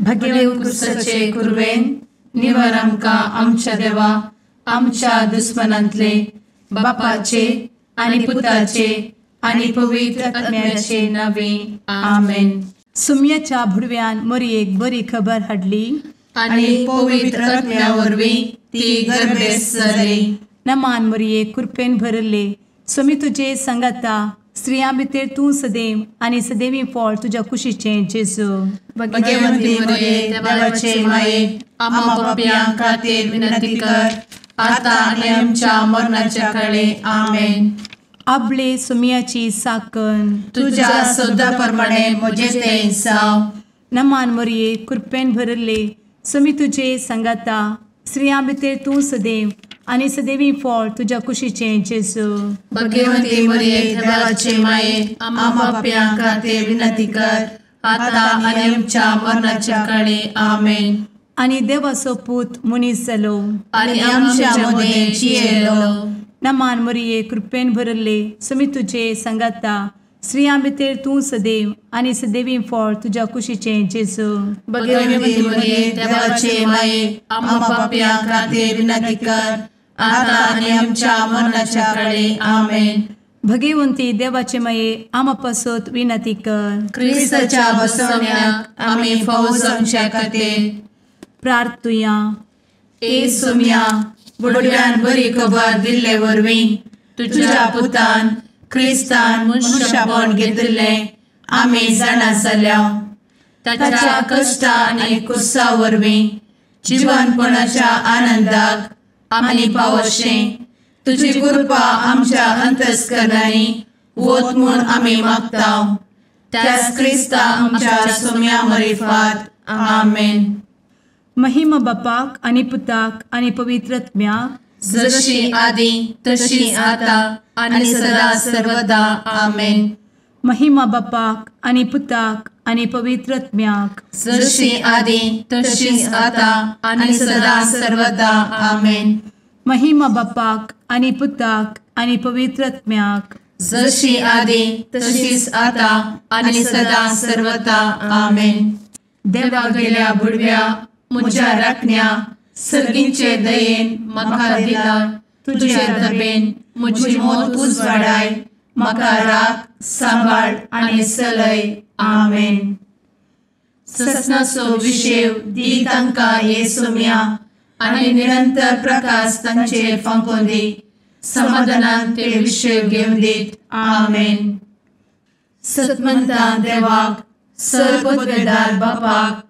भगेव कुरवेन निवर आमकां आमच्या देवा आमच्या दुस्मनांतले बापाचे आनी पुताचे आनी पवित्र आत्म्याचे नावे आमेन. सुम्याच्या भुडव्यान मोरयेक बरी खबर हाडली आनी पवित्र आत्म्या वरवीं ती गर्भेस्त जाली. नमान मोरये, कृपेन भरले, स्वामी तुजे संगाता, स्त्रियां भितर तूं सदैव आनी सदैवी फळ तुज्या कुशीचें जेजू. भगवंती मोरये, देवाचे माये, आम्हा पापयां खातीर विनंती कर आता आनी आमच्या मरणाच्या काळे. आमेन. आपले सुम्याची साकन तुज्या सदा प्रमाणे म्हजें तें जावं. नमान मोरये, कृपेन भरले, स्वामी तुजे संगाता, स्त्रियां भितर तूं सदैव आनी सदैवी फळ तुज्या कुशीचें जेजू. भगवंती मोरये, देवाचे माये, आम्हा पापयां खातीर विनंती कर आता आनी आमच्या मरणाच्या काळे. आमेन. आनी देवाचो पूत मनीस जालो आनी आमच्या मदें जियेलो. नमान मोरये, कृपेन भरले, स्वामी तुजे संगाता, स्त्रियां भितर तूं सदैव आनी सदैवी फळ तुज्या कुशीचें जेजू. भगवंती मोरये, देवाचे माये, आम्हा पापयां खातीर विनंती कर आता आनी आमच्या मरणाच्या काळे. आमेन. भगवंती देवाचे माये, आम्हा पासत विनंती कर. क्रिस्ताच्या बसवण्याक आमी फावो जावच्या खातीर प्रार्थुया. ए सुम्या, बुडव्यान बरी खबर दिल्ले वरवीं तुज्या पुतान क्रिस्तान मनशापण घेतिल्लें आमी जाणा जाल्या. ताच्या कश्टा आनी कुसा वरवीं जिवनपणाच्या आनंदाक आमी पावशें तुजी कृपा आमच्या अंतस्करणांनी वत म्हूण आमी मागता. त्याच क्रिस्ता आमच्या सुम्या मरिफात. आमेन. महिमा बापाक आनी पुताक आनी पवित्र आत्म्याक, जशी आदी तशी आता आनी सदा सर्वदा. आमेन. महिमा बापाक आनी पुताक आनी पवित्र आत्म्याक, जशी आदी तशी आता आनी सदा सर्वदा. आमेन. महिमा बापाक आनी पुताक आनी पवित्र आत्म्याक, जशी आदी तशीच आता आनी सदा सर्वदा. आमेन. देवा गेल्या बुडव्या म्हज्या राखण्या सर्गींचे दयेन म्हाका दिला तुजे दबेन म्हजी मोत उजवाडाय, म्हाका राख सांबाळ आनी सलय. आमेन. ससनाचो विशेव दी तांकां हे सुम्या आनी निरंतर प्रकाश तांचेर फांकोवन दी, समाधानान ते विशेव घेवन दीत. आमेन. सतमंता देवाक, सर्वपदवेदार बापाक,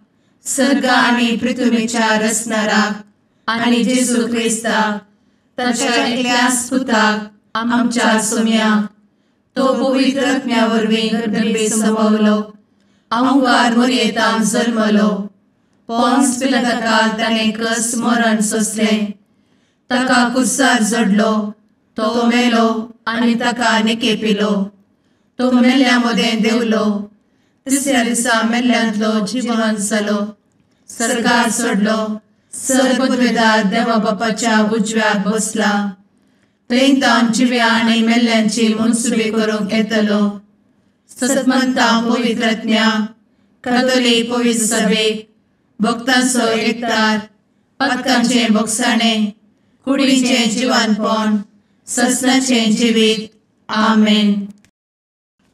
सर्ग आनी पृथ्वीच्या रचणाराक आनी जेजू क्रिस्ताक ताच्या एकल्याच पुताक आमच्या सुम्याक, तो पवित्र आत्म्या वरवीं गर्भे संभवलो, अहंकार मोरयेतान जल्मलो, पोन्स पिलाताकाल ताणें कस मरण सोंसलें, ताका कुर्सार जडलो, तो मेलो आनी ताका निकेपिलो, तो मेल्ल्या मदें देंवलो, तिसऱ्या दिसा मेल्ल्यांतलो जिवन जालो, सर्गार सोडलो, सर्वपदवेदार देवा बापाच्या उजव्याक बसला, थंय तावन जिव्या आनी मेल्ल्यांची मनसुबी करूंक येतलो. सतमंता पवित्र आत्म्या, कातोलीक पवित्र सभेक, भक्तांचो एकतार, पातकांचें भोगसाणें, कुडीचें जिवानपण, ससनाचें जिवीत. आमेन.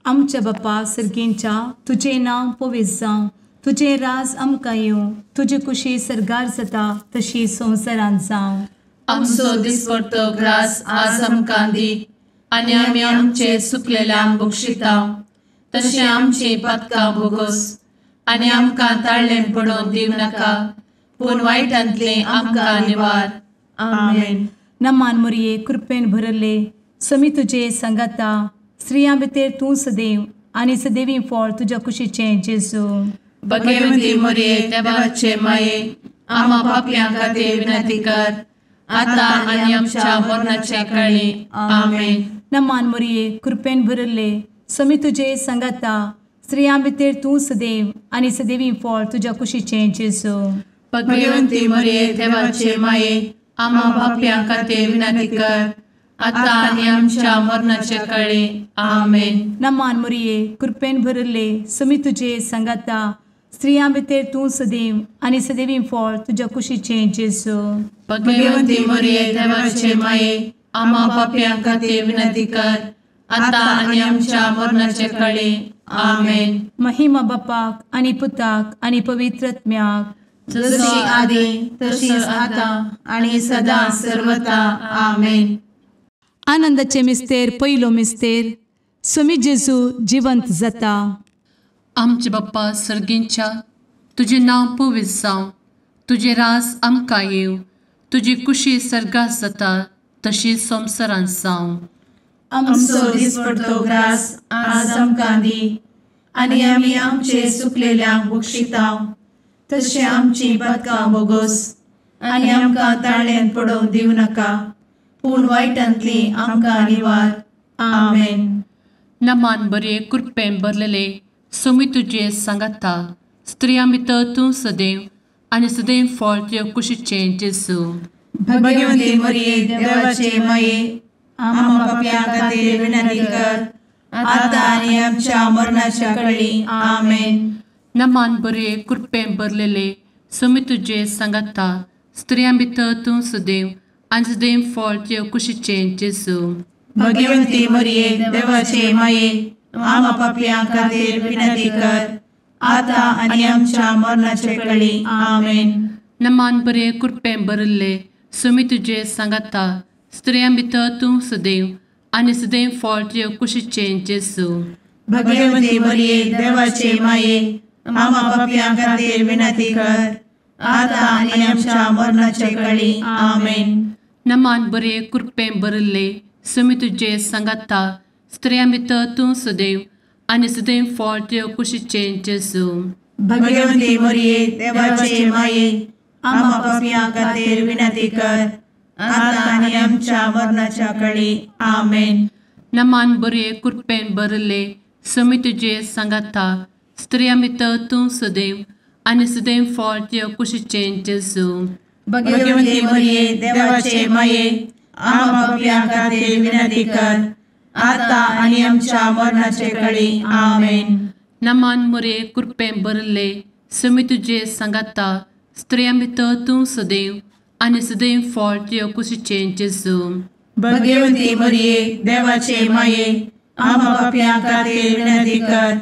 आमच्या बापा सर्गींच्या, तुजें नांव पवित्र जावं, तुजें राज आमकां येवं, तुजी कुशी सर्गार जाता तशी संवसारांत जावं. आमचो दिसपडतो ग्रास आज आमकां दी आनी आमी आमचे सुकलेल्यांक बक्षिता तशें आमची पातकां भोगोस आनी आमकां ताळ्ळें पडोवन दिवं नाका, पूण वायटांतलें आमकां निवार. आमेन. नमान मोरये, कृपेन भरले, स्वामी तुजे संगाता, स्त्रियां भितर तूं सदैव आनी सदैवी फळ तुज्या कुशीचें जेजू. भगवंती मोरये, देवाचे माये, आम्हा पापयां खातीर विनंती कर आता आनी आमच्या मरणाच्या काळी. आमेन. नमान मोरये, कृपेन भरले, स्वामी तुजे संगाता, स्त्रियां भितर तूं सदैव आनी सदैवी फळ तुज्या कुशीचें जेजू. भगवंती मोरये, देवाचे माये, आम्हा पापयां खातीर विनंती कर आता आनी आमच्या मरणाच्या काळी. आमेन. नमान मोरये, कृपेन भरले, स्वामी तुजे संगाता, स्त्रियां भितर तूं सदैव आनी सदैवी फळ तुज्या कुशीचें जेजू. भगवंती मरिये देवाचे माये, आम्हा पापयां खातीर विनंती कर, आतां आनी आमच्या मरणाचे कळे. आमेन. महिमा बापाक आनी पुताक आनी पवित्र आत्म्याक, जशी आदी तशीच आतां आनी सदां सर्वता. आमेन. आनंदाचे मिस्तेर पयलो मिस्तेर, स्वामी जेजू जिवंत जाता. आमचे बाप्पा सर्गींच्या, तुजें नांव पवित्र जावं, तुजें राज आमकां येवं, तुजी कुशी सर्गात जाता तशी संवसारांत जावं. आमचो दिसपडतो ग्रास आज आमकां दी, आनी आमी आमचे सुकलेल्यांक बक्षिता तशें आमची पातकां बोगोस, आनी आमकां ताळ्यांत पडोवंक दिवं नाका, पूण वायटांतली आमकां निवार. आमेन. नमान बरे कृपेन भरलेले स्वामी तुजे सांगाता, स्त्रियां भितर तूं सदैव आनी सदैव फळ तुज्या कुशीचें जेजू. भगवंती मरिये देवाचे माये, आम्हा पापयां खातीर विनंती कर, आतां आनी आमच्या मरणाच्या कळी. आमेन. नमान बरे कृपेन भरलेले स्वामी तुजे सांगाता, स्त्रियां भितर तूं सदैव आनी सदैव फळ तुज्या कुशीचें जेजू. भगवंती मरिये देवाचे माये, आम्हा पापयां खातीर विनंती कर, आतां आनी आमच्या मरणाचे कळी. आमेन. नमान बरे कृपेन भरिल्ले स्वामी तुजे सांगाता, स्त्रियां भितर तूं सदैव आनी सदैव फळ तुज्या कुशीचें जेजू. भगवंती मरिये देवाचे माये, आम्हा पापयां खातीर विनंती कर, आतां आनी आमच्या मरणाचे कळी. आमेन. नमान बरे कृपेन भरिल्ले स्वामी तुजे सांगाता, स्त्रियां भितर तूं सदैव आनी सदैव फळ तुज्या कुशीचें जेजू. भगवंती मरिये देवाचे माये, आम्हा पापयां खातीर विनंती कर, आतां आनी आमच्या मरणाच्या कळी. आमेन. नमान बरे कृपेन भरिल्ले स्वामी तुजे सांगाता, स्त्रियां भितर तूं सदैव आनी सदैव फळ तुज्या कुशीचें जेजू. भगवंती मरिये देवाचे माये, आम्हा पापयां खातीर विनंती कर, आतां आनी आमच्या मरणाचे कळी. आमेन. नमान मरिये कृपेन भरिल्ले स्वामी तुजे सांगाता, स्त्रियां भितर तूं सदैव आनी सदैव फळ तुज्या कुशीचें जेजू. भगवंती मरिये देवाचे माये, आम्हा पापयां खातीर विनंती कर,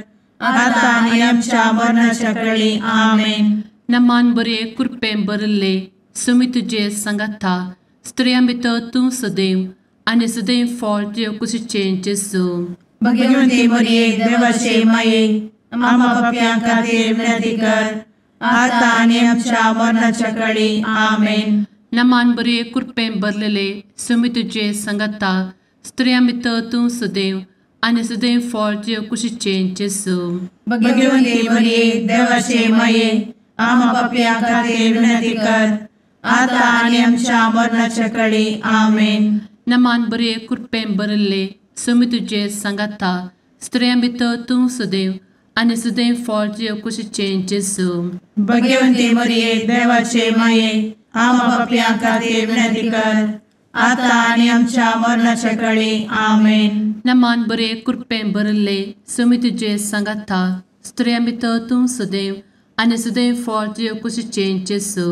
आतां आनी आमच्या मरणाच्या कळी. आमेन. नमान बरे कृपेन भरिल्ले स्वामी तुजे सांगाता, स्त्रियां भितर तूं सदैव आनी सदैव फळ तुज्या कुशीचें जेजू. भगवंती मरिये देवाचे माये, आम्हा पापयां खातीर विनंती कर, आतां आनी आमच्या मरणाच्या कळी. आमेन. नमान बरे कृपेन भरलेले स्वामी तुजे सांगाता, स्त्रियां भितर तूं सदैव आनी सदैव फळ तुज्या कुशीचें जेजू. भगवंती मरिये देवाचे माये, आम्हा पापयां खातीर विनंती कर, आतां आनी आमच्या मरणाच्या कळी. आमेन. नमान बरे कृपेन भरिल्ले स्वामी तुजे सांगाता, स्त्रियां भितर तूं सदैव आनी सदैव फळ तुज्या कुशीचें जेजू. भगवंती मरिये देवाचे माये, आम्हा पापयां खातीर विनंती कर, आतां आनी आमच्या मरणाच्या कळी. आमेन. नमान बरे कृपेन भरिल्ले स्वामी तुजे सांगाता, स्त्रियां भितर तूं सदैव आनी सदैव फळ तुज्या कुशीचें जेजू.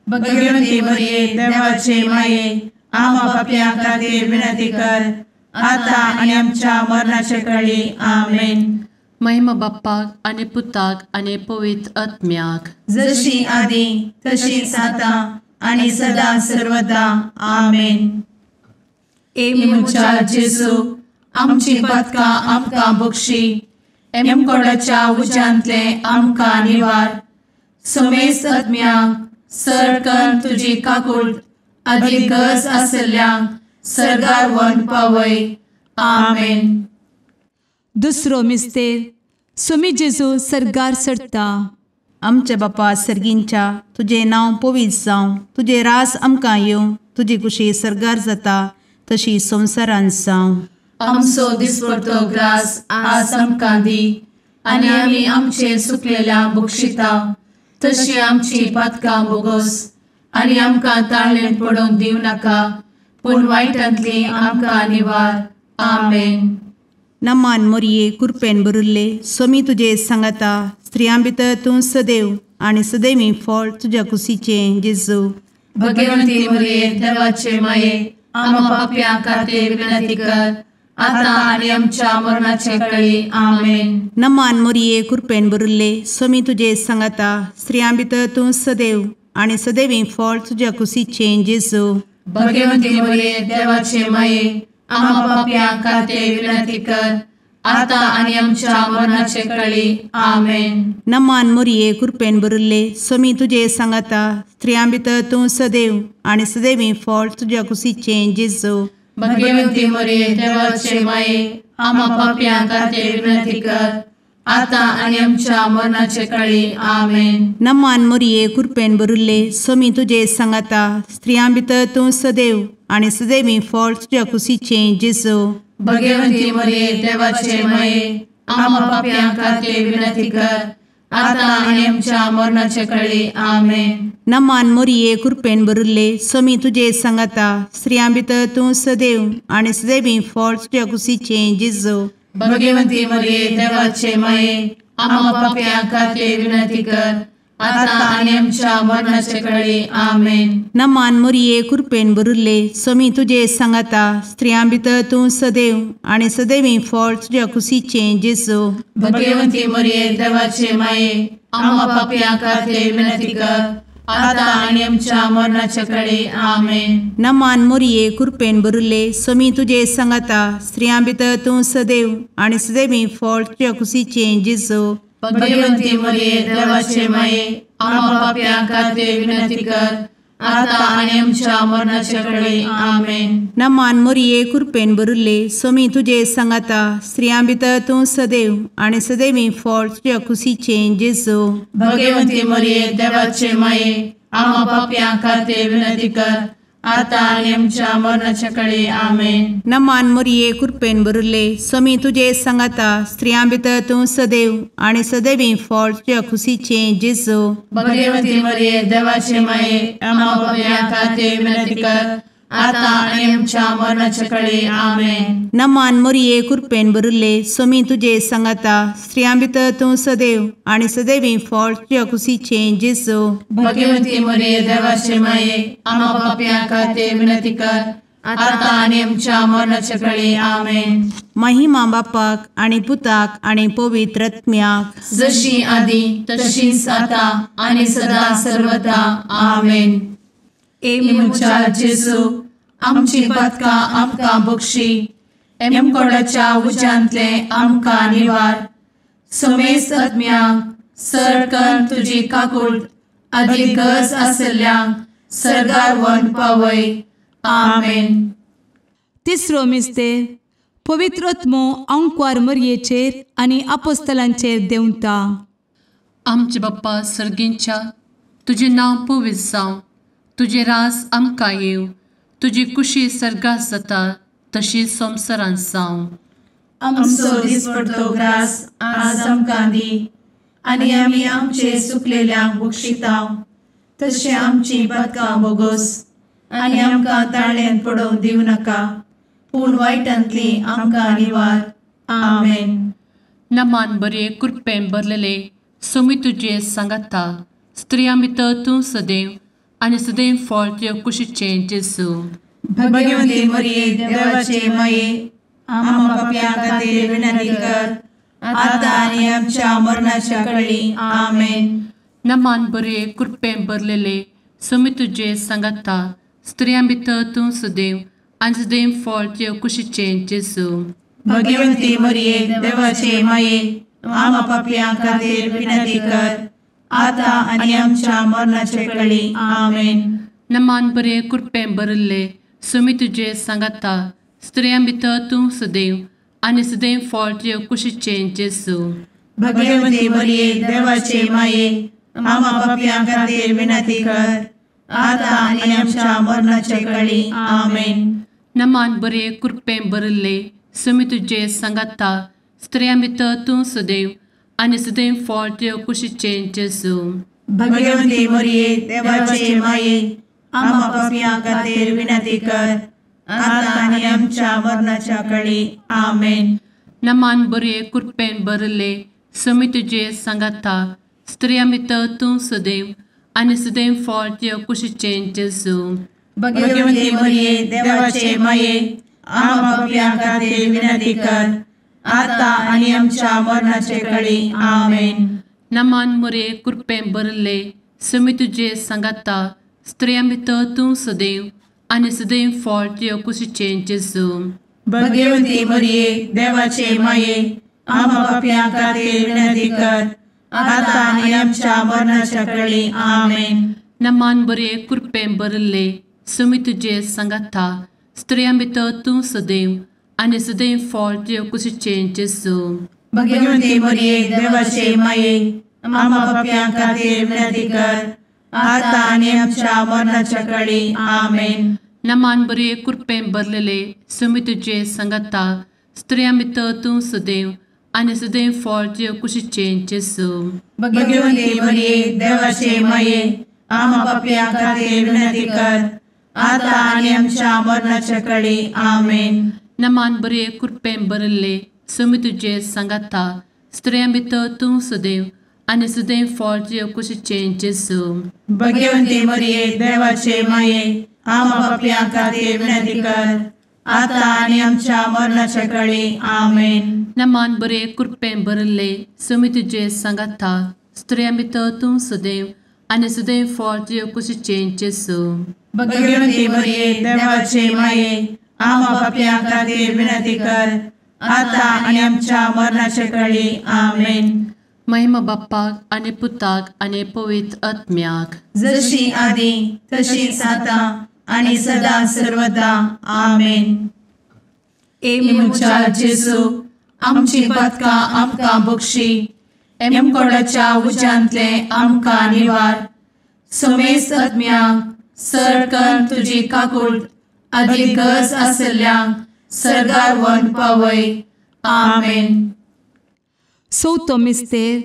भगवंती मरिये देवाचे माये, आम्हा पापयां खातीर विनंती कर, आतां आनी आमच्या मरणाच्या कळी. आमेन. महिमा बाप्पाक आनी पुताक आनी पवित्र आत्म्याक, जशी आदी तशीच आतां आनी सदां सर्वदा. आमेन. ए म्हज्या जेजू, आमची पातकां आमकां बक्षी, एमकोडाच्या उज्यांतले आमकां निवार, समेस्त आत्म्यांक सरकन तुजी काकूट आदी गरज आशिल्ल्यांक सर्गार व्हरून पावय. आमेन. दुसरो मिस्तेर, स्वामी जेजू सर्गार चडटा. आमच्या बापा सर्गींच्या, तुजें नांव पवित्र जावं, तुजें राज आमकां येवं, तुजी कुशी सर्गार जाता तशी संवसारांत जावं. आमचो दिसपडतो ग्रास आज आमकां दी, आनी आमी आमचे सुकलेल्या बक्षिता तशी आमची पातकां बोगोस, आनी आमकां ताळ्ळेंत पडोवंक दिवं नाका, पूण वायटांतली आमकां निवार. आमेन. नमान मोरये कृपेन भरिल्ले स्वामी तुजे सांगाता, स्त्रियां भितर तूं सदैव आनी सदैवी फळ तुज्या कुशीचें जेजू। भगवंती मरिये देवाचे माये आम्हा पाप्यां खातीर विनंती कर आता आनी आमच्या मरणाचे वेळी। आमेन। नमान मरिये कृपेन भरिल्ले स्वामी तुजे सांगाता स्त्रियां भितर तूं सदैव आनी सदैवी फळ तुज्या कुशीचें जेजू। भगवंती मरिये देवाचे माये आम्हा पाप्यां खातीर विनंती कर आता आनी आमच्या मरणाचे वेळी। आमेन। नमान मरिये कृपेन भरिल्ले स्वामी तुजे सांगाता स्त्रियां भितर तूं सदैव आनी सदैवी फळ तुज्या कुशीचें जेजू। भगवंती मरिये देवाचे माये आम्हा पाप्यां खातीर विनंती कर आता आनी आमच्या मरणाचे वेळी। आमेन। नमान मरिये कृपेन भरिल्ले स्वामी तुजे सांगाता स्त्रियां भितर तूं सदैव आनी सदैवी फळ तुज्या कुशीचें जेजू। भगवंती मरिये देवाचे माये आम्हा पाप्यां खातीर विनंती कर आता आनी आमच्या मरणाचे वेळी। आमेन। नमान मरिये कृपेन भरिल्ले स्वामी तुजे सांगाता स्त्रियां भितर तूं सदैव आनी सदैवी फळ तुज्या कुशीचें जेजू। भगवंती मरिये देवाचे माये आम्हा पाप्यां खातीर विनंती कर आता आनी आमच्या मरणाचे वेळी। आमेन। नमान मरिये कृपेन भरिल्ले स्वामी तुजे सांगाता स्त्रियां भितर तूं सदैव आनी सदैवी फळ तुज्या कुशीचें जेजू। भगवंती मरिये देवाचे माये आम्हा पाप्यां खातीर विनंती कर आता आनी आमच्या मरणाचे वेळी। आमेन। नमान मरिये कृपेन भरिल्ले स्वामी तुजे सांगाता स्त्रियां भितर तूं सदैव आनी सदैवी फळ तुज्या कुशीचें जेजू। भगवंती मरिये देवाचे माये आम्हा पाप्यां खातीर विनंती कर आता आनी आमच्या मरणाचे वेळी। आमेन। नमान मरिये कृपेन भरिल्ले स्वामी तुजे सांगाता स्त्रियां भितर तूं सदैव आनी सदैवी फळ तुज्या कुशीचें जेजू। भगवंती मरिये देवाचे माये आम्हा पाप्यां खातीर विनंती कर आता आनी आमच्या मरणाचे वेळी। आमेन। नमान मरिये कृपेन भरिल्ले स्वामी तुजे सांगाता स्त्रियां भितर तूं सदैव आनी सदैवी फळ तुज्या कुशीचें जेजू। भगवंती मरिये देवाचे माये आम्हा पाप्यां खातीर विनंती कर आता आनी आमच्या मरणाचे वेळी। आमेन। नमान मरिये कृपेन भरिल्ले स्वामी तुजे सांगाता स्त्रियां भितर तूं सदैव आनी सदैवी फळ तुज्या कुशीचें जेजू। भगवंती मरिये देवाचे माये आम्हा पाप्यां खातीर विनंती कर आता आनी आमच्या मरणाचे वेळी। आमेन। महिमा बापाक आनी पुताक आनी पवित्र आत्म्याक जशी आदी तशीच आता आनी सदा सर्वदा। आमेन। ए म्हज्या जेजू आमची पातकां आमकां बक्षी एमकोडाच्या उज्यांतले आमकां निवार समेस्त आत्म्यांक सरकन तुजी काकूट आदी गरज आशिल्ल्यांक सर्गार व्हरून पावय। आमेन। तिसरो मिस्तेर पवित्र आत्मो आंकवार मरयेचेर आनी आपोस्तलांचेर देंवता। आमचे बाप्पा सर्गींच्या तुजें नांव पवित्र जावं, तुजें राज आमकां येवं, तुजी कुशी सर्गात जाता तशी संवसारांत जावं। आमचो दिसपडतो ग्रास आज आमकां दी आनी आमी आमचे सुकलेल्यांक बक्षितांव तशें आमची पातकां बोगोस आनी आमकां ताळ्यान पडोवंक दिवं नाका पूण वायटांतली आमकां निवार। आमेन। नमान बरे कृपेन भरलेले स्वामी तुजे सांगाता स्त्रियां भितर तूं सदैव आनी सदैव फळ तुज्या कुशीचें जेजू। भगवंती मरिये देवाचे माये आम्हा पाप्यां खातीर विनंती कर आता आनी आमच्या मरणाच्या वेळी। आमेन। नमान बरे कृपेन भरलेले स्वामी तुजे सांगाता स्त्रियां भितर तूं सदैव आनी सदैव फळ तुज्या कुशीचें जेजू। भगवंती मरिये देवाचे माये आम्हा पाप्यां खातीर विनंती कर आता आनी आमच्या मरणाचे वेळी। आमेन। नमान बरे कृपेन भरिल्ले स्वामी तुजे सांगाता स्त्रियां भितर तूं सदैव आनी सदैव फळ तुज्या कुशीचें जेजू। भगवंती मरिये देवाचे माये आम्हा पाप्यां खातीर विनंती कर आता आनी आमच्या मरणाचे वेळी। आमेन। नमान बरे कृपेन भरिल्ले स्वामी तुजे सांगाता स्त्रियां भितर तूं सदैव आनी सदैव फळ तुज्या कुशीचें जेजू। भगवंती मरिये देवाचे माये आम्हा पाप्यां खातीर विनंती कर आता आनी आमच्या मरणाच्या वेळी। आमेन। नमान बरे कृपेन भरिल्ले समी तुजे सांगाता स्त्रियां भितर तूं सदैव आनी सदैव फळ तुज्या कुशीचें जेजू. भगवती मरिये देवाचे माये आम्हा पाप्यां खातीर विनंती कर आता आनी आमच्या मरणाचे कळी. आमेन. नमान मोरये कृपेन भरिल्ले समी तुजे सांगाता स्त्रियां भितर तूं सदैव आनी सदैव फळ तुज्या कुशीचें जेजू. भगवती मरिये देवाचे माये आम्हा पाप्यां खातीर विनंती कर आता आनी आमच्या मरणाच्या कळी. आमेन. नमान बरे कृपेन भरिल्ले समी तुजे सांगाता स्त्रियां भितर तूं सदैव आनी सदैव फळ तुज्या कुशीचें जेजू. भगवती मरिये देवाचे माये आम्हा पाप्यां खातीर विनंती कर आता आनी आमच्या मरणाच्या कळी. आमेन. नमान बरे कृपेन भरलेले समी तुजे सांगाता स्त्रियां भितर तूं सदैव आनी सदैव फळ तुज्या कुशीचें जेजू. भगवती मरिये देवाचे माये आम्हा पाप्यां खातीर विनंती कर आता आनी आमच्या मरणाच्या कळी. आमेन. नमान बरे कृपेन भरिल्ले समी तुजे सांगाता स्त्रियां भितर तूं सदैव आनी सदैव फळ तुज्या कुशीचें जेजू. भगवती मरिये देवाचे माये आम्हा पाप्यां खातीर विनंती कर आता आनी आमच्या मरणाच्या कळी. आमेन. नमान बरे कृपेन भरिल्ले समी तुजे सांगाता स्त्रियां भितर तूं सदैव आनी सदैव फळ तुज्या कुशीचें जेजू. भगवती मरिये देवाचे माये आम्हा पाप्यां खातीर विनंती कर आता आनी आमच्या मरणाच्या कळी. आमेन. महिमा बाप्पाक आनी पुताक आनी पवित्र आत्म्याक, जशी आदी तशीच आता आनी सदा सर्वदा. आमेन. ए म्हज्या जेजू आमची पातकां आमकां बक्षी, एमकोडाच्या उज्यांतले आमकां निवार, समेस्त आत्म्यांक सरकन तुजी काकूट आदी गरज आसल्ल्यांक सर्गार व्हरून पावय. आमेन. चवथो मिस्तेर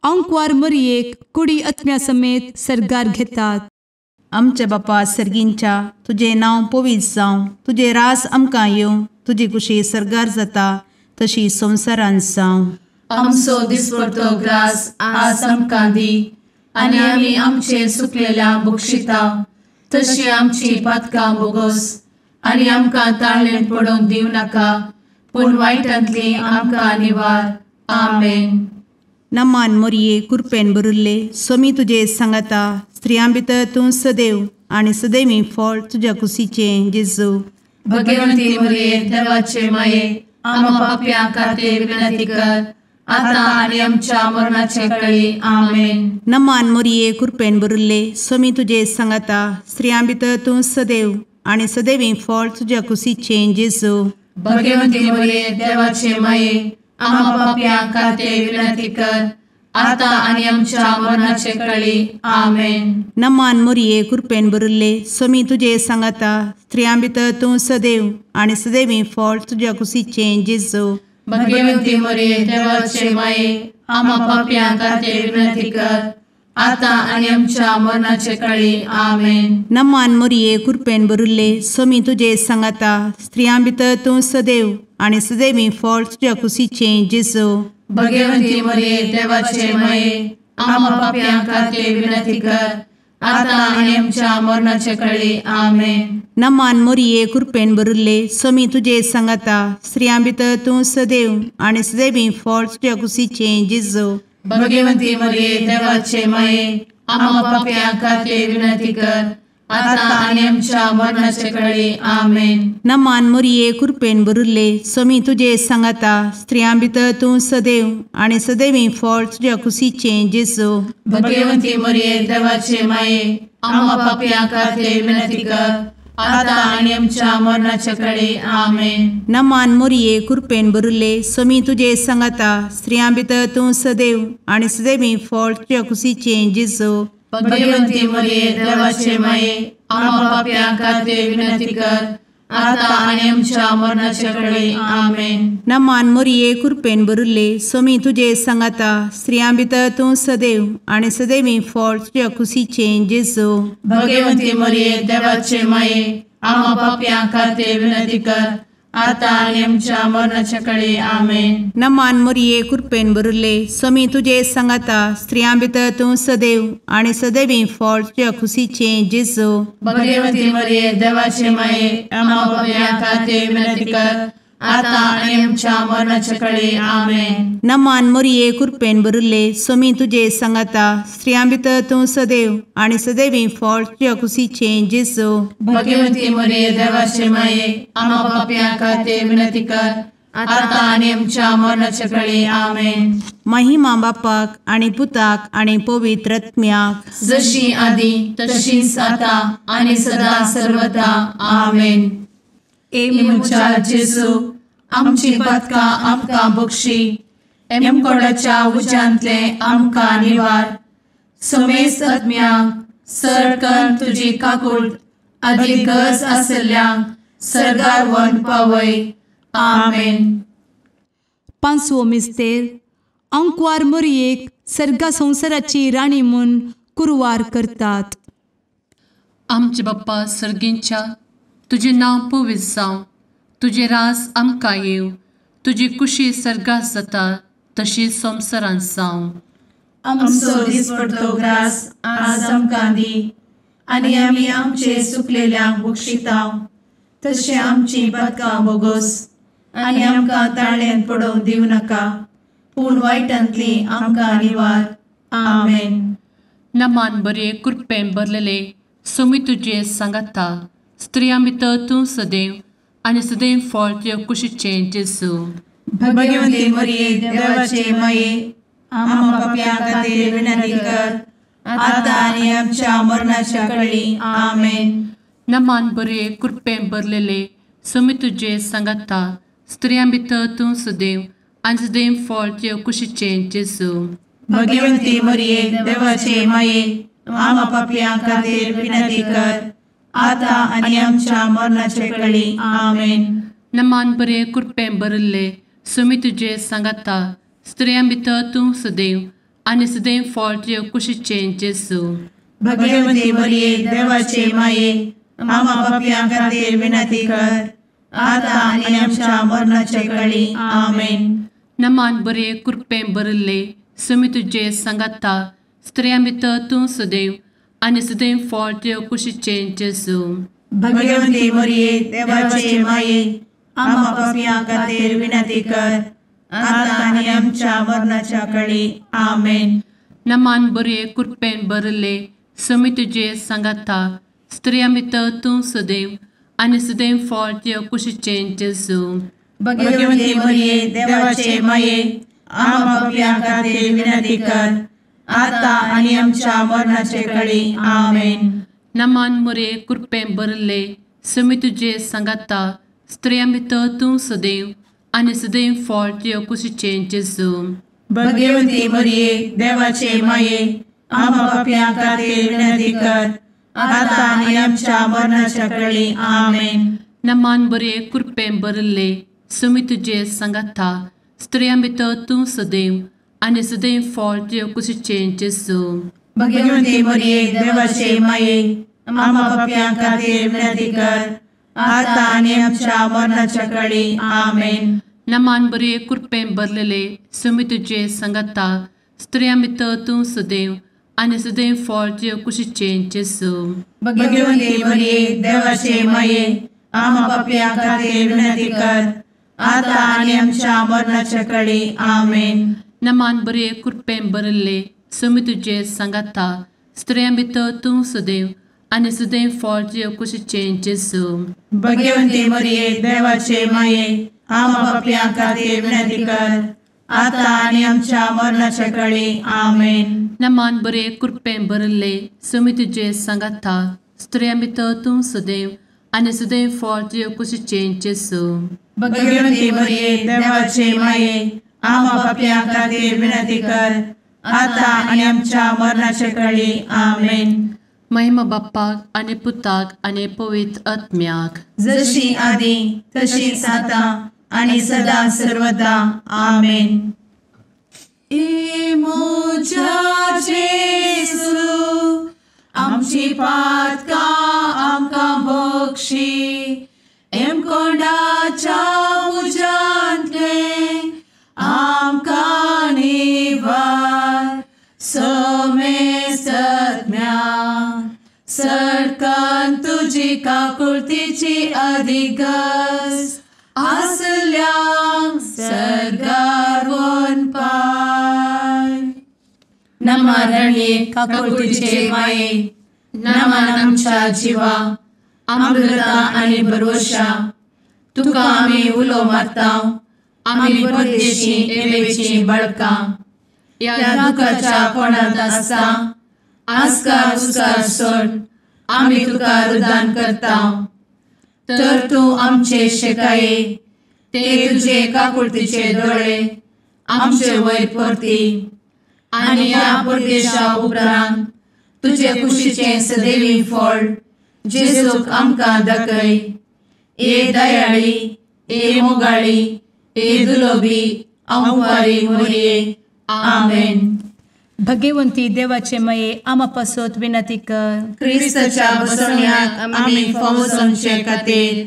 आंकवार मरियेक कुडी आत्म्या समेत सर्गार घेतात. आमच्या बापा सर्गींच्या तुजें नांव पवित्र जावं, तुजें राज आमकां येवं, तुजी कुशी सर्गार जाता तशी संवसारांत जावं. आमचो दिसपडतो ग्रास आज आमकां दी आनी आमी आमचे सुकलेल्या बक्षिता तशी आमची पातकां बोगोस आनी आमकां ताळेन पडोवंक दिवं नाका पूण वायटांतली आमकां निवार. आमेन. नमान मोरये कृपेन भरिल्ले स्वामी तुजे सांगाता स्त्रियां भितर तूं सदैव आनी सदैवी फळ तुज्या कुशीचें जेजू. भगवंती मोरये देवाचे माये आम्हा पाप्यां खातीर विनंती कर आता आनी आमच्या मरणाचे कळी. आमेन. नमान मोरये कृपेन भरिल्ले स्वामी तुजे सांगाता स्त्रियां भितर तूं सदैव आनी सदैवी फळ तुज्या कुशीचें जेजू. भगवंती मोरये देवाचे माये आम्हा पाप्यां खातीर विनंती कर आता आनी आमच्या मरणाचे कळी. आमेन. नमान मोरये कृपेन भरिल्ले स्वामी तुजे सांगाता स्त्रियां भितर तूं सदैव आनी सदैवी फळ तुज्या कुशीचें जेजू. भगवंती मोरये देवाचे माये आम्हा पाप्यां खातीर विनंती कर आता आनी आमच्या मरणाचे कळी. आमेन. नमान मोरये कृपेन भरिल्ले स्वामी तुजे सांगाता स्त्रियां भितर तूं सदैव आनी सदैवी फळ तुज्या कुशीचें जेजू. भगवंती मोरये देवाचे माये आम्हा पाप्यां खातीर विनंती कर आता आनी आमच्या मरणाचे कळी. आमेन. नमान मोरये कृपेन भरिल्ले स्वामी तुजे सांगाता स्त्रियां भितर तूं सदैव आनी सदैवी फळ तुज्या कुशीचें जेजू. भगवंती मोरये देवाचे माये आम्हा पाप्यां खातीर विनंती कर आता आनी आमच्या मरणाचे कळी. आमेन. नमान मोरये कृपेन भरिल्ले स्वामी तुजे सांगाता स्त्रियां भितर तूं सदैव आनी सदैवी फळ तुज्या कुशीचें जेजू. भगवंती मोरये देवाचे माये आम्हा पाप्यां खातीर विनंती कर आता आनी आमच्या मरणाचे कळी. आमेन. नमान मोरये कृपेन भरिल्ले स्वामी तुजे सांगाता स्त्रियां भितर तूं सदैव आनी सदैवी फळ तुज्या कुशीचें जेजू. भगवंती मोरये देवाचे माये आम्हा पाप्यां खातीर विनंती कर आता आनी आमच्या मरणाचे कळी. आमेन. नमान मोरये कृपेन भरिल्ले स्वामी तुजे सांगाता स्त्रियां भितर तूं सदैव आनी सदैवी फळ तुज्या कुशीचें जेजू. भगवंती मोरये देवाचे माये आम्हा पाप्यां खातीर विनंती कर आतां आनी आमच्या मरणाच्या कळे. आमेन. नमान मोरये कृपेन भरिल्ले, स्वामी तुजे सांगाता, स्त्रियां भितर तूं सदैव आनी सदैवी फळ तुज्या खुशीचें जेजू. भगवती मरिये देवाचे माये, आम्हा पाप्यां खातीर विनंती कर, आतां आनी आमच्या मरणाच्या कळे. आमेन. नमान मोरये कृपेन भरिल्ले, स्वामी तुजे सांगाता, स्त्रियां भितर तूं सदैव आनी सदैवी फळ तुज्या खुशीचें जेजू. भगवती मरिये देवाचे माये, आम्हा पाप्यां खातीर विनंती कर, आतां आनी आमच्या मरणाच्या कळे. आमेन. महिमा बापाक आनी पुताक आनी पवित्र आत्म्याक, जशी आदी तशीच आतां आनी सदा सर्वदा. आमेन. ए म्हज्या जेजू, आमची पातकां आमकां बक्षी, एमकोडाच्या उज्यांतले आमकां निवार, समेस्त आत्म्यांक सरकन तुजी काकूट आदी गरज आशिल्ल्यांक सर्गार व्हरून पावय. आमेन. पांचवो मिस्तेर. आंकवार मोरयेक सर्गा संवसाराची राणी म्हूण कुरवार करतात. आमचे बाप्पा सर्गींच्या, तुजें नांव पवित्र जावं, तुजें राज आमकां येवं, तुजी कुशी सर्गात जाता तशी संवसारांत जावं. आमचो दिसपडतो ग्रास आज आमकां दी, आनी आमी आमचे सुकलेल्यांक बक्षितांव, तशें आमची पातकां बोगोस, आनी आमकां ताळ्यांत पडोवंक दिवं नाका, पूण वायटांतली आमकां निवार. आमेन. नमान बरे कृपेन भरलेले, स्वामी तुजे सांगाता, स्त्रियां भितर तूं सदैव आनी सदैव फळ तुज्या कुशीचें जेजू. भगवती मरिये देवाचे माये, आम्हा पाप्यां खातीर विनंती कर, आतां आनी आमच्या मरणाच्या कळी. आमेन. नमान बरे कृपेन भरलेले, स्वामी तुजे सांगाता, स्त्रियां भितर तूं सदैव आनी सदैव फळ तुज्या कुशीचें जेजू. भगवती मरिये देवाचे माये, आम्हा पाप्यां खातीर विनंती कर, आतां आनी आमच्या मरणाच्या कळी. आमेन. नमान बरे कृपेन भरिल्ले, स्वामी तुजे सांगाता, स्त्रियां भितर तूं सदैव आनी सदैव फळ तुज्या कुशीचें जेजू. भगवती मरिये देवाचे माये, आम्हा पाप्यां खातीर विनंती कर, आतां आनी आमच्या मरणाच्या कळी. आमेन. नमान बरे कृपेन भरिल्ले, स्वामी तुजे सांगाता, स्त्रियां भितर तूं सदैव आनी सदैव फळ तुज्या कुशीचें जेजू. भगवती मरिये देवाचे माये, आम्हा पाप्यां खातीर विनंती कर, आतां आनी आमच्या मरणाच्या कळी. आमेन. नमान बरे कृपेन भरिल्ले, स्वामी तुजे सांगाता, स्त्रियां भितर तूं सदैव आनी सदैव फळ तुज्या कुशीचें जेजू. भगवती मरिये देवाचे माये, आम्हा पाप्यां खातीर विनंती कर, आतां आनी आमच्या मरणाचे कळी. आमेन. नमान मरिये कृपेन भरिल्ले, स्वामी तुजे सांगाता, स्त्रियां भितर तूं सदैव आनी सदैव फळ तुज्या कुशीचें जेजू. भगवती मरिये देवाचे माये, आम्हा पाप्यां खातीर विनंती कर, आतां आनी आमच्या मरणाच्या कळी. आमेन. नमान बरे कृपेन भरिल्ले, स्वामी तुजे सांगाता, स्त्रियां भितर तूं सदैव आनी सदैव फळ तुज्या कुशीचें जेजू. भगवती मरिये देवाचे माये, आम्हा पाप्यां खातीर विनंती कर, आतां आनी आमच्या मरणाच्या कळी. आमेन. नमान बरे कृपेन भरलेले, स्वामी तुजे सांगाता, स्त्रियां भितर तूं सदैव आनी सदैव फळ तुज्या कुशीचें जेजू. भगवती मरिये देवाचे माये, आम्हा पाप्यां खातीर विनंती कर, आतां आनी आमच्या मरणाच्या कळी. आमेन. नमान बरे कृपेन भरिल्ले, स्वामी तुजे सांगाता, स्त्रियां भितर तूं सदैव आनी सदैव फळ तुज्या कुशीचें जेजू. भगवती मरिये देवाचे माये, आम्हा पाप्यां खातीर विनंती कर, आतां आनी आमच्या मरणाच्या कळी. आमेन. नमान बरे कृपेन भरिल्ले, स्वामी तुजे सांगाता, स्त्रियां भितर तूं सदैव आनी सदैव फळ तुज्या कुशीचें जेजू. भगवती मरिये देवाचे माये, आम्हा पाप्यां खातीर विनंती कर, आतां आनी आमच्या मरणाच्या कळी. आमेन. महिमा बाप्पाक आनी पुताक आनी पवित्र आत्म्याक, जशी आदी तशीच आतां आनी सदा सर्वदा. आमेन. ए म्हज्या जेजू, आमची पातकां आमकां बक्षी, एमकोंडाच्या तुजी काकुळतीची अधिगस आसल्यांक सर्गार वनपाय. नमा रणये काकुळतीचे माये, नमन आमच्या जिवा, अमृता आनी भरवशा, तुका आमी उलो मारता, आमी परदेशी एवेची बळकां, ह्या दुखाच्या कोणांत आसता आस्कार उस्कार सोड आमी तुका रुदान करता. तर तूं आमचे शेकाये ते तुजे काकुळतीचे दोळे आमचे वयर परती आनी ह्या परदेशा उपरांत तुजे कुशीचें सदैवी फळ जेजूक आमकां दाखय. ए दयाळी, ए मोगाळी, ए दुलोबी अंवारी मोरये. आमेन. भगवंती देवाचे मये आमा पासत विनंती कर. क्रिस्ताच्या बसवण्याक आमी फावो जावचे खातीर.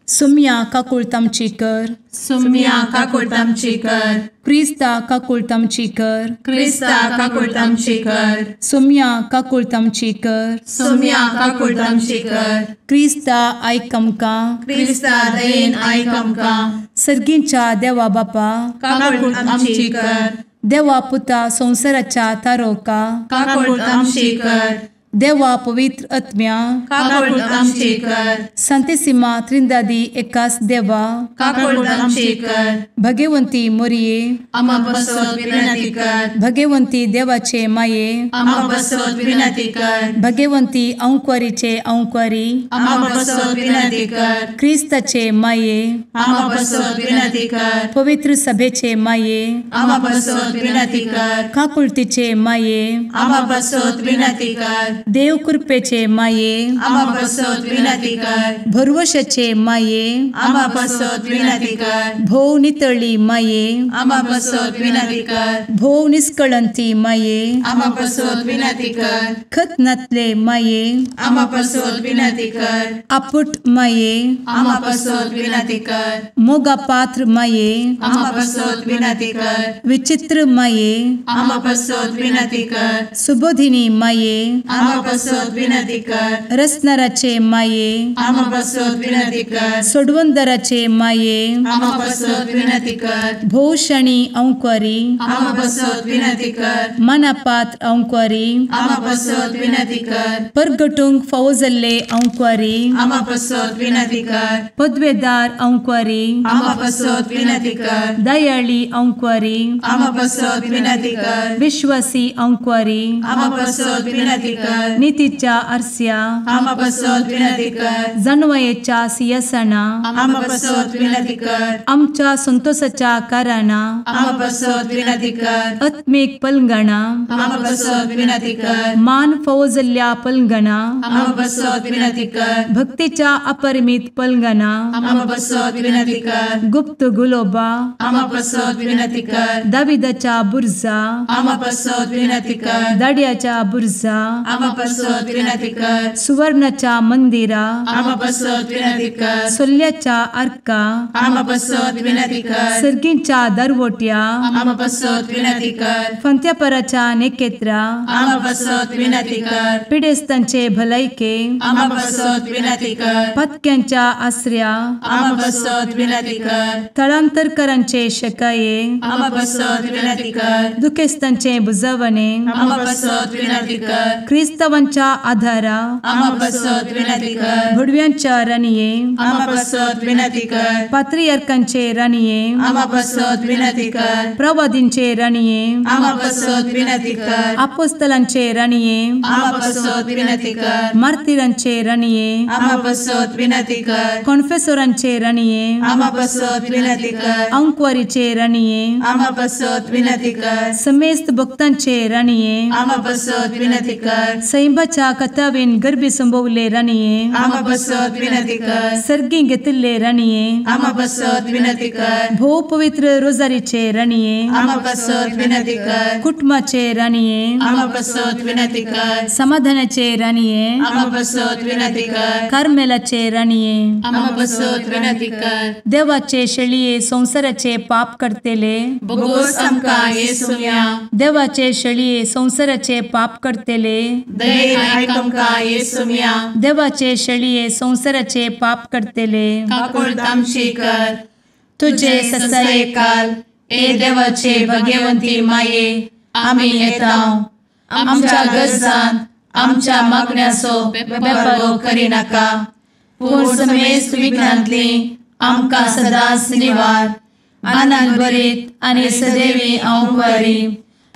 सुम्या काकुळत आमची कर. सुम्या काकुळत आमची कर. क्रिस्ता काकुळत आमची कर. क्रिस्ता काकुळत आमची कर. सुम्या काकुळत आमची कर. सुम्या काकुळत आमची कर. क्रिस्ता आयक आमकां. क्रिस्ता दयेन आयक आमकां. सर्गींच्या देवा बापा काकुळत आमची कर. देवा पुता संवसाराच्या तारोका काकुळत आमची कर. देवा पवित्र आत्म्या काकुळत आमची कर. संतेसिमा त्रिंदादी एकास देवा काकुळत आमची कर. भगवंती मोरये आमा पासत विनंती कर. भगवंती देवाचे माये आमा पासत विनंती कर. भगवंती अंकुरीचे अंकुरी आमा पासत विनंती कर. क्रिस्ताचे माये आमा पासत विनंती कर. पवित्र सभेचे माये आमा पासत विनंती कर. काकुळतीचे माये आमा पासत विनंती कर. देव कृपेचे माये आमा पासत विनंती कर. भरवशाचे माये आमा पासत विनंती कर. भोव नितळी माये आमा पासत विनंती कर. भोव निष्कळंती माये आमा पासत विनंती कर. खत नातले माये आमा पासत विनंती कर. आपुट माये आमा पासत विनंती कर. मोगा पात्र माये आमा पासत विनंती कर. विचित्र माये आमा पासत विनंती कर. सुबोधिनी माये आमा पासत विनंती कर. रसनाराचे माये आमा पासत विनंती कर. सोडवंदराचे माये आमा पासत विनंती कर. भोवशणी अंकुरी आमा पासत विनंती कर. मनापात्र अंकुरी आमा पासत विनंती कर. परगटूंक फावो जाल्ले अंकुरी आमा पासत विनंती कर. पदवेदार अंकुरी आमा पासत विनंती कर. दयाळी अंकुरी आमा पासत विनंती कर. विश्वासी अंकुरी आमा पासत विनंती कर. नितीच्या आरस्या आमा पासत विनंती कर. जानवयेच्या सिंहासना आमा पासत विनंती कर. आमच्या संतोषाच्या कारणा आमा पासत विनंती कर. आत्मीक पलंगणा आमा पासत विनंती कर. मान फावो जाल्ल्या पलंगणा आमा पासत विनंती कर. भक्तीच्या अपरिमित पलंगणा आमा पासत विनंती कर. गुप्त गुलोबा आमा पासत विनंती कर. दाविदाच्या बुर्जा आमा पासत विनंती कर. दाड्याच्या बुर्जा आमा पासत विनंती कर. सुवर्णाच्या मंदिरा आमा पासत विनंती कर. सोल्ल्याच्या आर्का आमा पासत विनंती कर. सर्गींच्या दरवट्या आमा पासत विनंती कर. फंत्यापराच्या नेकेत्रा आमा पासत विनंती कर. पिडेस्तांचे भलायके आमा पासत विनंती कर. पत्क्यांच्या आसऱ्या आमा पासत विनंती कर. थळांतरकरांचे शकाये आमा पासत विनंती कर. दुखेस्तांचे बुजवणे आमा पासत विनंती कर. क्रिस्तावांच्या आधारा आमा पासत विनंती कर. भुडव्यांच्या राणये आमा पासत विनंती कर. पात्रियार्कांचे राणये आमा पासत विनंती कर. प्रवादींचे राणये आमा पासत विनंती कर. आपोस्तलांचे राणये आमा पासत विनंती कर. मार्तिरांचे राणये आमा पासत विनंती कर. कॉन्फेसोरांचे राणये आमा पासत विनंती कर. अंकुवारीचे राणये आमा पासत विनंती कर. समेस्त भक्तांचे राणये आमा पासत विनंती कर. सैंबाच्या कथावेन गर्भी संभवले राणये आमा पासत विनंती कर. सर्गी घेतिल्ले राणये आमा पासत विनंती कर. भोव पवित्र रोजारीचे राणये आमा पासत विनंती कर. कुटुंबाचे राणये आमा पासत विनंती कर. समाधानाचे राणये आमा पासत विनंती कर. कार्मेलाचे राणये आमा पासत विनंती कर. देवाचे शेळये संवसाराचे पाप करतेले बोगोस आमकां येसुम्या देवाचे शेळये संवसाराचे पाप करतेले दयेन आयक आमकां येसुम्या. देवाचे शेळये संवसाराचे पाप करतले काकुळट आमची कर. तुजे ससायेकाल ए देवाचे भगवंती माये आमी येता आमच्या गरजान आमच्या मागण्याचो बेपर्वो करिनाका पूण समेस्त विघ्नांतली आमकां सदांच निवार. आनंद भरीत आनी सदैवी अंवकारी.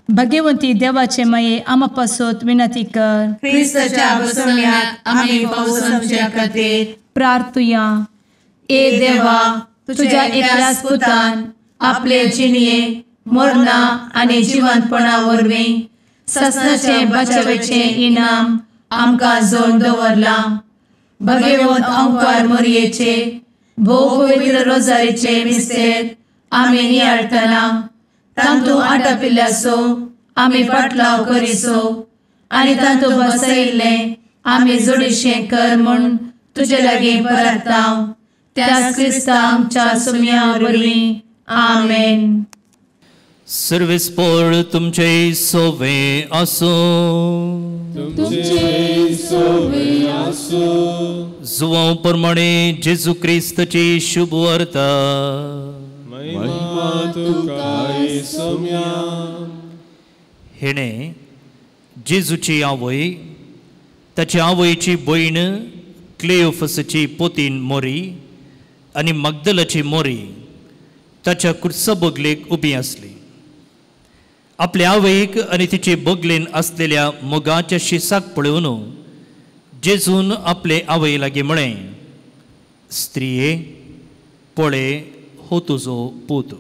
भगवंती देवाचे माये आमा पासत विनंती कर. क्रिस्ताच्या बसवण्याक आमी पावसाच्या खातीर प्रार्थुया. ए देवा तुझ्या एकल्याच पुतान आपले जिणये मरणा आनी जिवंतपणा वरवीं ससनाचे बचावेचे इनाम आमकां जोड दवरलां. भगवंत अंकार मोरयेचे भोव पवित्र रोजारीचे मिस्तेर आमी नियाळटना तांतू आटापिल्ल्याचो आमी पाटलाव करिसो आनी तांतू बसयिल्लें आमी जोडीशें कर म्हूण तुजे लागीं परता त्याच क्रिस्ता आमच्या सुम्या वरवीं. आमेन. सर्वेस्पोर तुमचे सोवे आसूं. तुमचे सोवे आसूं. जुवांव प्रमाणे जेजू क्रिस्ताची शुभ वार्ता. महिमा तुका येसुम्या. हेणे जेजूची आवय ताची आवयची भयण क्लेओफसाची पोतीन मोरी आनी मगदलाची मोरी ताच्या कुर्सा बगलेक उबी आसली. आपले आवयक आनी तिचे बगलेन आसलेल्या मोगाच्या शिसाक पळोवन जेजून आपले आवय लागीं म्हळें, स्त्रिये पळय हो तुजो पूत.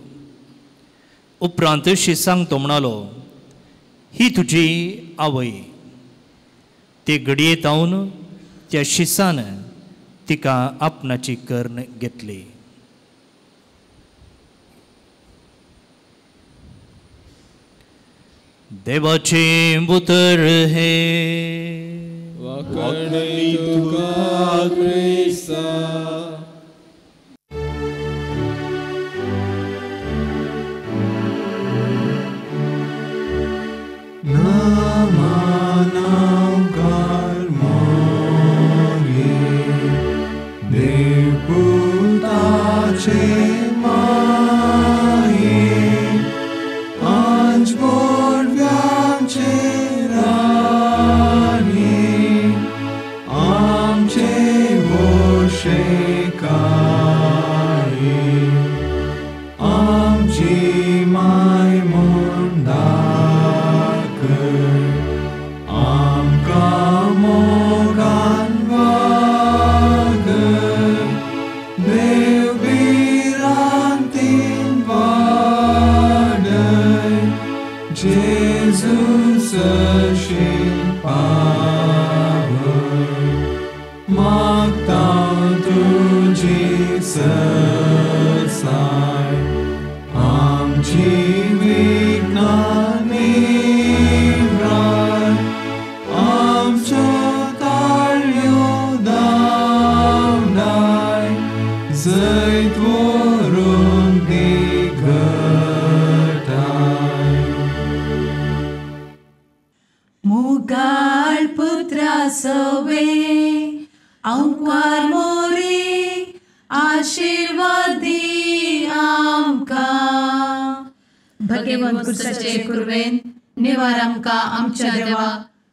उपरांत शिसांक तो म्हणालो, ही तुजी आवय. ते घडये तावन त्या शिसान तिका आपणाची कर्ण घेतली. देवाचें उतर हे वाखाणणी तुका क्रिस्ता.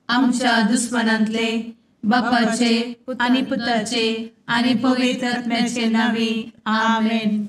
आमच्या दुस्मनांतले बापाचे आनी पुताचे आनी पवित्र आत्म्याचे नांवी. आमेन.